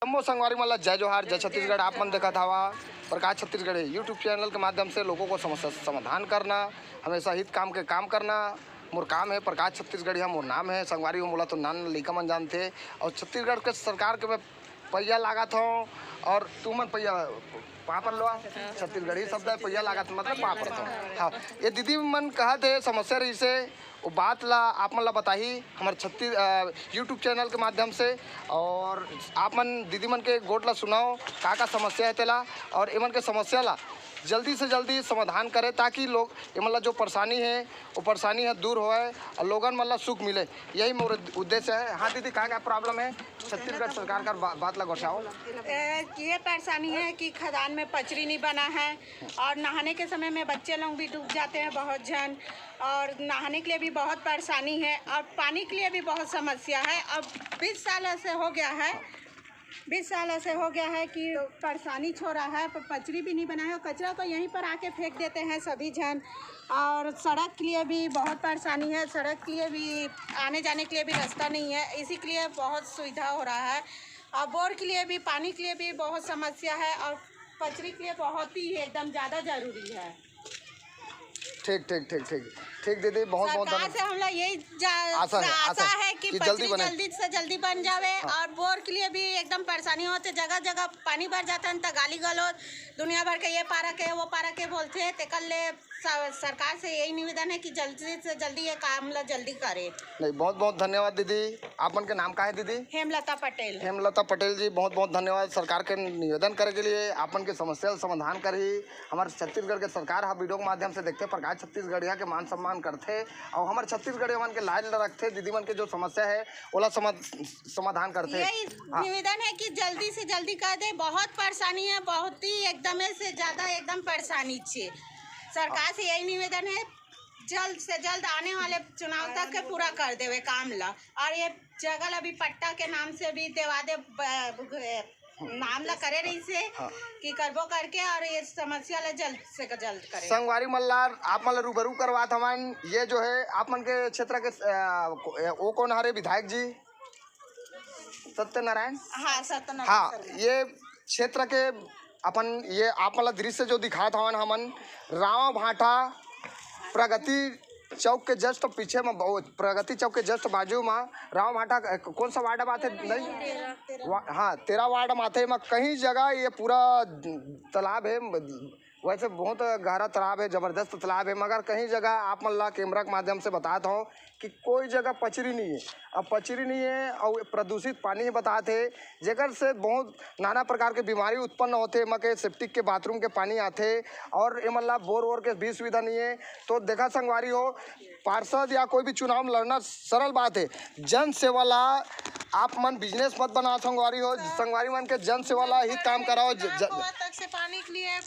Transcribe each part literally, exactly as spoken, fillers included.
जम्मो संगवारी मन ला जय जोहार, जय छत्तीसगढ़। आप मन देखत हवा प्रकाश छत्तीसगढ़ी YouTube चैनल के माध्यम से लोगों को समस्या समाधान करना, हमेशा हित काम के काम करना मोर काम है। प्रकाश छत्तीसगढ़िया मोर नाम है। संगवारी हो, मोला तो नान लइका मन जानथे। और छत्तीसगढ़ के सरकार के मैं पैया लागत हूँ और तुमन पैया पापर लो। छत्तीसगढ़ी शब्द है, पैया लागत मतलब पापर तो। हाँ, ये दीदी मन कहत हे समस्या रहिसे, वो बात ला आप मन ला बताही हमर छत्तीस अ, YouTube चैनल के माध्यम से। और आप मन दीदी मन के गोठ ला सुनाओ का का समस्या है तेला, और एमन के समस्या ला जल्दी से जल्दी समाधान करे, ताकि लोग एमन ला जो परेशानी है वो परेशानी है दूर होए और लोगन मन ला सुख मिले, यही मोर उद्देश्य है। हाँ दीदी, का का प्रॉब्लम है? छत्तीसगढ़ सरकार का बा, बात ला गोठाओ। ए, ये परेशानी है कि खदान में पचरी नहीं बना है और नहाने के समय में बच्चे लोग भी डूब जाते हैं बहुत जन, और नहाने के लिए भी बहुत परेशानी है और पानी के लिए भी बहुत समस्या है। अब बीस साल ऐसे हो गया है, बीस साल ऐसे हो गया है कि परेशानी हो रहा है, पर पचरी भी नहीं बना है और कचरा तो यहीं पर आके फेंक देते हैं सभी जन। और सड़क के लिए भी बहुत परेशानी है, सड़क के लिए भी आने जाने के लिए भी रास्ता नहीं है, इसी के लिए बहुत सुविधा हो रहा है। और बोर के लिए भी, पानी के लिए भी बहुत समस्या है और पचरी के लिए बहुत ही एकदम ज़्यादा ज़रूरी है। ठीक ठीक ठीक ठीक ठीक दीदी, बहुत बहुत धन्यवाद। सरकार से हम लोग यही जा- आशा है, आशा आशा है। है कि कि जल्दी पचरी बने। जल्दी से जल्दी बन जावे। हाँ। और बोर के लिए भी एकदम परेशानी होते, जगह जगह पानी भर जाता है तो गाली गलौज दुनिया भर के ये पारा के वो पारा के बोलते हैं, तेकर ले स- सरकार से यही निवेदन है कि जल्दी से जल्दी ये काम ला जल्दी करे। नहीं, बहुत बहुत धन्यवाद दीदी। आपन के नाम का है दीदी? हेमलता पटेल। हेमलता पटेल जी, बहुत बहुत धन्यवाद सरकार के निवेदन करे के लिए। आपन के समस्या समाधान करही, हमारे छत्तीसगढ़ के सरकार ह वीडियो के माध्यम से देखते, प्रकाश छत्तीसगढ़िया के मान सम्मान करथे और हमारे छत्तीसगढ़िया मन के लाज ल रखथे। दीदी मन के जो समस्या है ओला समझ समाधान करथे। यही हाँ। निवेदन है कि जल्दी से जल्दी कर दे, बहुत परेशानी है, बहुत ही एकदम से ज्यादा एकदम परेशानी छे। सरकार से यही निवेदन है, जल्द से जल्द आने वाले चुनाव तक के पूरा कर देवे काम ला। और ये जगह ला भी पट्टा के नाम से भी देवा दे, ब- नाम ला करे रही से हाँ। कि करबो करके और ये समस्या ला जल्द से जल्द करे। संगवारी मन ला, आप मन ला रूबरू करवात हवन। ये जो है आप मन के क्षेत्र के अ, को- ए, वो कौन हरे विधायक जी? सत्यनारायण। हाँ, सत्यनारायण हाँ, शर्मा। ये क्षेत्र के अपन ये आप मन ला दृश्य जो दिखात हवन हमन, रावा भाटा प्रगति चौक के जस्ट पीछे में, बहुत प्रगति चौक के जस्ट बाजू में रावा भाटा, अ, कौन सा वार्ड में आथे? नहीं, वा, हाँ, तेरह वार्ड में आथे। में कहीं जगह ये पूरा तालाब है, वैसे बहुत गहरा तालाब है, जबरदस्त तालाब है, मगर कहीं जगह आप मन ला कैमरा के माध्यम से बतात हूँ कि कोई जगह पचरी नहीं है। अब पचरी नहीं है और प्रदूषित पानी ही बतात है, जेकर से बहुत नाना प्रकार के बीमारी उत्पन्न होथे। एमा के सेप्टिक के बाथरूम के पानी आथे और एमन ला बोर वोर के भी सुविधा नहीं है। तो देखा संगवारी हो, पार्षद या कोई भी चुनाव में लड़ना सरल बात है। जन सेवा ला आप मन बिजनेस मत बनाओ संगवारी हो। संगवारी मन के जन सेवा ला ही काम कराओ। ज, ज, तक से पानी के लिए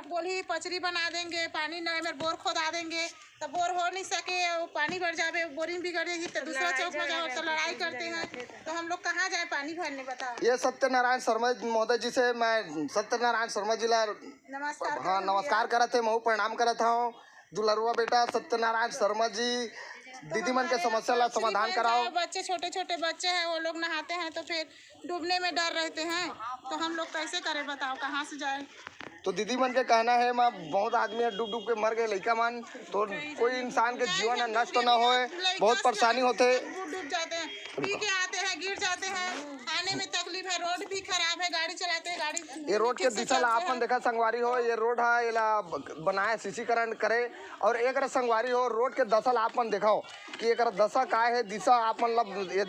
बोली पचरी बना देंगे, पानी नहीं, मेरे बोर खोदा देंगे, तो बोर हो नहीं सके, वो पानी भर जावे, बोरिंग बिगड़ जाएगी, तो दूसरा चौक में जाओ तो लड़ाई करते हैं, तो हम लोग कहाँ जाए पानी भरने, बताओ। ये सत्यनारायण शर्मा महोदय जी से मैं सत्यनारायण शर्मा जी ला नमस्कार हाँ, नमस्कार करत हे, महू प्रणाम करत हूँ। दुलरुआ बेटा सत्यनारायण शर्मा जी दीदी मन के समस्या ला समाधान कराओ। बच्चे, छोटे छोटे बच्चे हैं, वो लोग नहाते हैं तो फिर डूबने में डर रहते हैं, तो हम लोग कैसे करें, बताओ, कहाँ से जाए? तो दीदी मन के कहना है, माँ, बहुत आदमी है डूब डूब के मर गए, लइका मन, तो कोई इंसान के जीवन है नष्ट ना होए, बहुत परेशानी होते। डूब डूब जाते हैं, पी के आते हैं, गिर जाते हैं, आने में तकलीफ है, रोड भी खराब है, गाड़ी चलाते हैं, गाड़ी ये रोड के दिशा ला आप मन देखा संगवारी हो, ये रोड है, एला ब-, बनाए, सीसीकरण करे, और एक संगवारी हो, रोड के दशा ला आप मन देखाओ कि एक दशा का है, दिशा आप मन ला, ये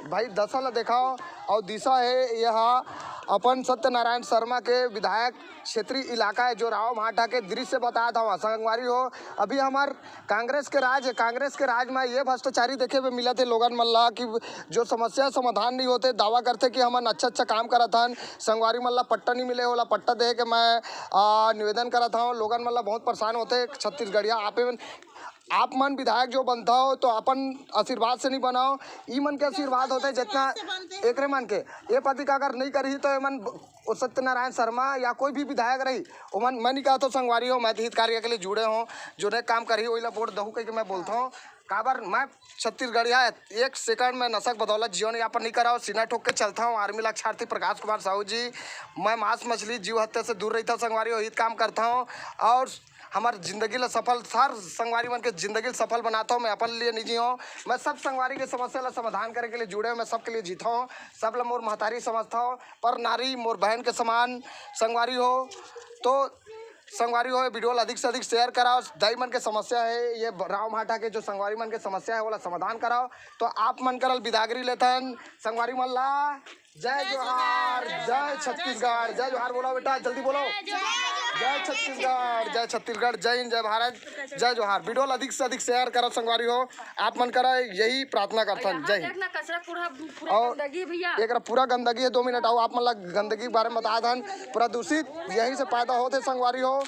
भाई दशा ला देखाओ। और दिशा है यह अपन सत्यनारायण शर्मा के विधायक क्षेत्रीय इलाका है, जो राव भाटा के दृश्य बतात हवा संगवारी हो। अभी हमार कांग्रेस के राज है, कांग्रेस के राज में ये भ्रष्टाचारी देखे में मिलत हे लोगन मन ला कि जो समस्या समाधान नहीं होते, दावा करते कि हमन अच्छा अच्छा काम करत हन, संगवारी मन ला पट्टा नहीं मिले, ओला पट्टा दे के मैं आ, निवेदन करत हूँ। लोगन मन ला बहुत परेशान होते छत्तीसगढ़िया आपे मन। आप मन विधायक जो बनथव तो अपन आशीर्वाद से नहीं बनाओ, ई मन के आशीर्वाद होथे जितना एकरे मन के। ये पति का अगर नहीं करही तो ये मन ब-, वो सत्यनारायण शर्मा या कोई भी विधायक रही, वो मन, मैं नहीं कहत हों संगवारी हो, मैं तो हित कार्य के लिए जुड़े हों, जो नहीं काम करही वही ला वोट दहू कह के मैं बोलता हूँ। काबर मैं छत्तीसगढ़िया एक सेकंड में नशा के बदौलत जीवन यापन नहीं कराओ, सीना ठोक के चलता हूँ। आर्मी लाक्षार्थी प्रकाश कुमार साहू जी, मैं मांस मछली जीव हत्या से दूर रहता हूँ संगवारी हो, हित काम करता हूँ और हमार जिंदगी ला सफल, हर संगवारी मन के जिंदगी ला सफल बनाता हूँ। मैं अपन लिए नहीं जियो, मैं सब संगवारी के समस्या ला समाधान करे के लिए जुड़े हूँ, मैं सबके लिए जीता हूँ, सब ला मोर महतारी समझता हूँ, पर नारी मोर बहन के समान संगवारी हो। तो संगवारी हो, ये वीडियो ला अधिक से अधिक शेयर कराओ, दाई मन के समस्या है, ये राव भाटा के जो संगवारी मन के समस्या है, ओला समाधान कराओ। तो आप मन करल बिदागरी लेथन संगवारी मन ला। जय जोहार, जय छत्तीसगढ़, जय जोहार बोलो बेटा, जल्दी बोलो। जय छत्तीसगढ़, जय छत्तीसगढ़, जय हिंद, जय भारत, जय जोहार। वीडियो ला अधिक से अधिक शेयर करो संगवारी हो, आप मन करा यही प्रार्थना करथन। जय हिंद। देखना कचरा पूरा, पूरा और गंदगी भैया। एक पूरा गंदगी है, दो मिनट आओ, आप मन ला गंदगी के बारे में बता दन, प्रदूषित यही से पैदा होते संगवारी हो।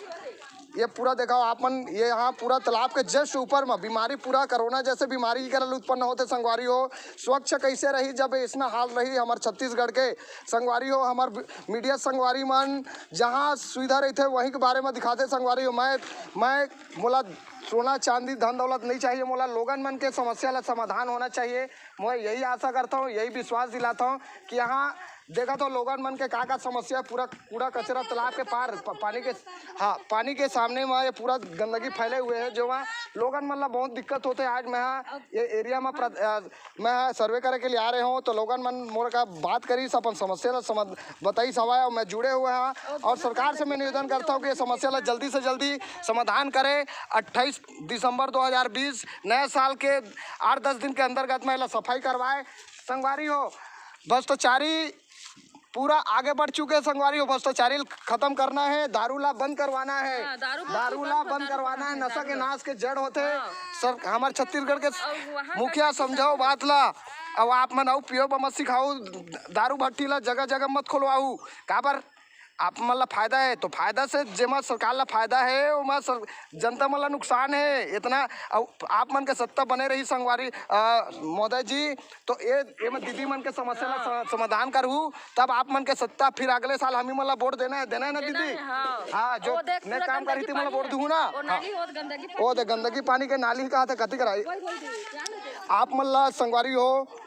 ये पूरा देखाओ आप मन, ये यहाँ पूरा तालाब के जस्ट ऊपर में बीमारी, पूरा कोरोना जैसे बीमारी के कारण उत्पन्न होते संगवारी हो। स्वच्छ कैसे रही जब इसना हाल रही हमार छत्तीसगढ़ के संगवारी हो, हमार मीडिया संगवारी मन जहाँ सुविधा रहते वहीं के बारे में दिखाते संगवारी हो। मैं मैं मोला सोना चांदी धन दौलत नहीं चाहिए, मोला लोगन मन के समस्या ला समाधान होना चाहिए। मैं यही आशा करता हूँ, यही विश्वास दिलाता हूँ कि यहाँ देखा तो लोगन मन के का का समस्या है, पूरा कूड़ा कचरा तालाब के पार प-, पानी के, हाँ, पानी के सामने में ये पूरा गंदगी फैले हुए है, जो वहाँ लोगन मन ला बहुत दिक्कत होते है। आज मैं यहाँ ये एरिया में प्र-, अ, मैं सर्वे करे के लिए आ रहे हूँ, तो लोगन मन मोर का बात करिस, अपन समस्या ला समझ बताइस हवय, और मैं जुड़े हुए हैं और सरकार से मैं निवेदन करता हूँ कि ये समस्या ला जल्दी से जल्दी समाधान करे। अट्ठाईस दिसंबर दो हज़ार बीस नए साल के आठ दस दिन के अंतर्गत में एला सफाई करवाए। संगवारी हो, भ्रष्टाचारी पूरा आगे बढ़ चुके हैं संगवारी हो। भ्रष्टाचारी खत्म करना है, दारू ला बंद करवाना है, हाँ, दारू बंद दारू ला करवाना है, नशा के नाश के जड़ होते हैं। हाँ। सर, हमारे छत्तीसगढ़ के मुखिया समझाओ बात ला। अब आप मन अउ पियो बा मत सिखाऊ, दारू भट्टी ला जगह जगह मत खोलवाऊ। काबर? आप मन ला फायदा है तो फायदा से, जेमा सरकार ला फायदा है ओमा सर, जनता मन ला नुकसान है इतना। अउ आप मन के सत्ता बने रही संगवारी, अ, महोदय जी, तो ये एमा दीदी मन के समस्या ला हाँ। स-, समाधान करहू, तब आप मन के सत्ता फिर अगले साल हम ही मन ला वोट देना है, देना है ना दीदी? हाँ। हाँ, जो ओ देख, मैं पूरा काम करी गंदगी थी, मोला पानी वोट है। दूहू ना? ओ हाँ। नाली होत गंदगी ओ दे गंदगी पानी के नाली कहा था कथी कराई? वही, वही, वही। आप मन ला संगवारी हो,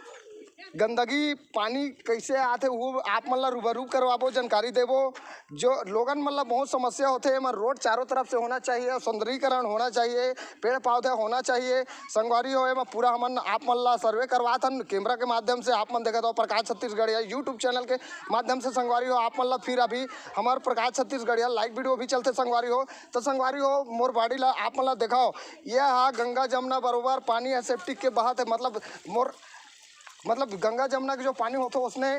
गंदगी पानी कैसे आथे वो आप मन ला रूबरू करवाबो, जानकारी देबो। जो लोगन मन ला बहुत समस्या होथे, एमा रोड चारों तरफ से होना चाहिए, सौंदर्यीकरण होना चाहिए, पेड़ पौधे होना चाहिए। संगवारी हो, एमा पूरा हमन आप मन ला सर्वे करवात हन कैमरा के माध्यम से। आप मन देखत हो प्रकाश छत्तीसगढ़िया YouTube चैनल के माध्यम से। संगवारी हो, आप मन ला फिर अभी हमार प्रकाश छत्तीसगढ़िया लाइव वीडियो भी चलते संगवारी हो। तो संगवारी हो, मोर बाड़ी ला आप मन ला देखाओ, ये हा गंगा जमुना बरोबर पानी है, सेप्टिक के बहात है, मतलब मोर मतलब गंगा जमुना के जो पानी होथे उसने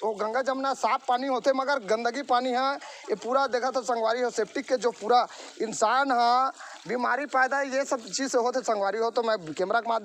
वो गंगा जमुना साफ पानी होथे, मगर गंदगी पानी है। ये पूरा देखा तो संगवारी हो, सेप्टिक के जो पूरा इंसान हा बीमारी पैदा ये सब चीज से होथे संगवारी हो। तो मैं कैमरा के माध्यम